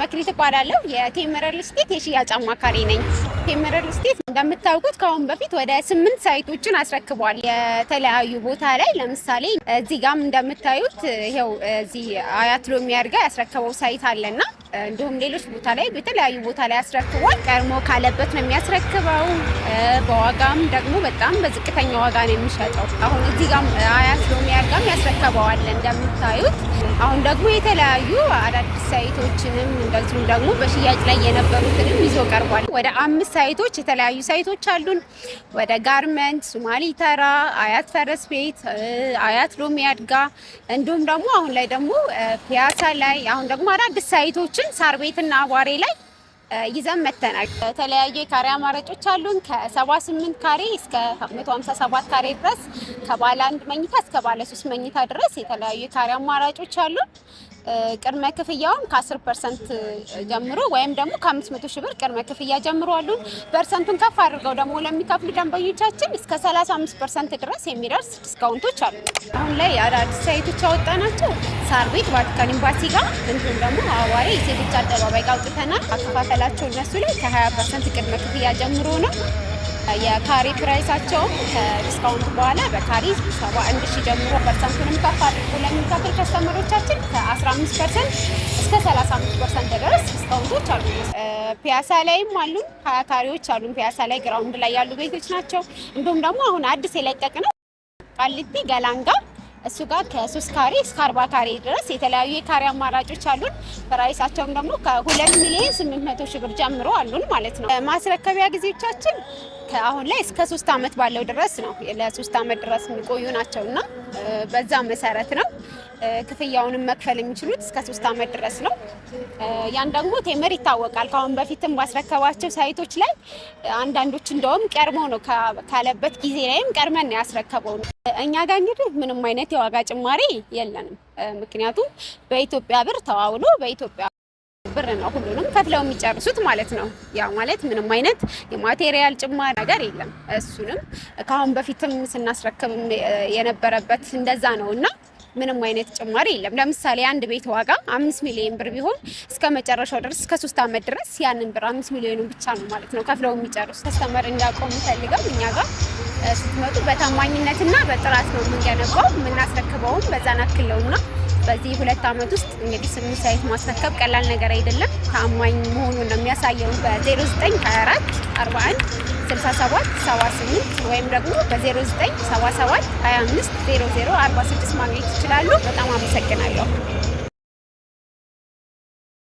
መክሊት እባላለሁ። የቴምር ሪል ስቴት የሽያጭ አማካሪ ነኝ። ቴምር ሪል ስቴት እንደምታውቁት ከአሁን በፊት ወደ 8 site ኦችን አስረክቧል የተለያዩ ቦታ ላይ። ለምሳሌ እዚህ ጋም እንደምታዩት ይኸው እዚህ አያት ሎሚያድ ጋ ያስረከበው site አለና እንዲሁም ሌሎች ቦታ ላይ በተለያዩ ቦታ ላይ አስረክቧል። ቀድሞ ካለበት ነው የሚያስረክበው። በዋጋም ደግሞ በጣም በዝቅተኛ ዋጋ ነው የሚሸጠው። አሁን እዚህ ጋም አያት ሎሚያድ ጋም ያስረከበዋል እንደምታዩት። አሁን ደግሞ የተለያዩ አዳዲስ site ኦችንም እንደዚሁም ደግሞ በሽያጭ ላይ የነበሩትንም ይዞ ቀርቧል። ወደ 5 site ኦች፣ የተለያዩ site ኦች አሉን። ወደ ጋርመንት፣ ሱማሊ ተራ፣ አያት ፈረስ ቤት፣ አያት ሎሚያድ ጋ፣ እንዲሁም ደግሞ አሁን ላይ ደግሞ ፒያሳ ላይ፣ አሁን ደግሞ አዳዲስ site ኦችን ሳር ቤትና አቧሬ ላይ ይዘን መተናል። የተለያዩ የካሬ አማራጮች አሉን። ከ78 ካሬ እስከ 157 ካሬ ድረስ፣ ከባለ 1 መኝታ እስከ ባለ 3 መኝታ ድረስ የተለያዩ የካሬ አማራጮች አሉን። ቅድመ ክፍያውን ከ10% ጀምሮ ወይም ደግሞ ከ500 ሺህ ብር ቅድመ ክፍያ ጀምሮ አሉን። percent ኡን ከፍ አድርገው ደግሞ ለሚከፍሉ ደንበኞቻችን እስከ 35% ድረስ የሚደርስ discount ኦች አሉ። አሁን ላይ አዳዲስ site ኦች ያወጣናቸው ሳር ቤት ቫቲካን ኤምባሲ ጋር እንዲሁም ደግሞ አዋሬ የሴቶች አደባባይ ጋር አውጥተናል። አከፋፈላቸው እነሱ ላይ ከ20% ቅድመ ክፍያ ጀምሮ ነው። የካሬ price ኣቸውም ከ discount በኋላ በካሬ 71 ሺህ ጀምሮ፣ percent ኡንም ከፍ አድርጎ ለሚከፍል customer ኦቻችን ከ15% እስከ 35% ድረስ discount ኦች አሉ። ፒያሳ ላይም አሉን፣ 20 ካሬዎች አሉን። ፒያሳ ላይ ground ላይ ያሉ ቤቶች ናቸው። እንዲሁም ደግሞ አሁን አዲስ የለቀቅነው ቃሊቲ ገላን ጋ፣ እሱ ጋር ከ3 ካሬ እስከ 40 ካሬ ድረስ የተለያዩ የካሬ አማራጮች አሉን። price ኣቸውም ደግሞ ከ2 ሚሊዮን 800 ሺህ ብር ጀምሮ አሉን ማለት ነው። ማስረከቢያ ጊዜዎቻችን አሁን ላይ እስከ 3 ዓመት ባለው ድረስ ነው። ለ3 ዓመት ድረስ የሚቆዩ ናቸው እና በዛ መሰረት ነው ክፍያውንም መክፈል የሚችሉት እስከ 3 ዓመት ድረስ ነው። ያን ደግሞ ቴምር ይታወቃል። ከአሁን በፊትም ባስረከባቸው site ኦች ላይ አንዳንዶች እንደውም ቀድሞ ነው፣ ካለበት ጊዜ ላይም ቀድመን ነው ያስረከበው። እኛ ጋር እንግዲህ ምንም አይነት የዋጋ ጭማሪ የለንም። ምክንያቱም በኢትዮጵያ ብር ተዋውሎ በኢትዮጵያ ብር ነው ሁሉንም ከፍለው የሚጨርሱት ማለት ነው። ያ ማለት ምንም አይነት የ material ጭማሪ ነገር የለም። እሱንም ከአሁን በፊትም ስናስረክብም የነበረበት እንደዛ ነው እና ምንም አይነት ጭማሪ የለም። ለምሳሌ አንድ ቤት ዋጋ 5 ሚሊዮን ብር ቢሆን እስከ መጨረሻው ድረስ እስከ 3 ዓመት ድረስ ያንን ብር 5 ሚሊዮኑን ብቻ ነው ማለት ነው ከፍለው የሚጨርሱት። Customer እንዲያውቀው የምፈልገው እኛ ጋር ስትመጡ በታማኝነትና በጥራት ነው የምንገነባው፣ የምናስረክበውም በዛን ያክል ነውና በዚህ 2 ዓመት ውስጥ እንግዲህ 8 site ማስረከብ ቀላል ነገር አይደለም። ታማኝ መሆኑን ነው የሚያሳየው። በ0924 41 67 78 ወይም ደግሞ በ0977 25 00 46 ማግኘት ይችላሉ። በጣም አመሰግናለሁ።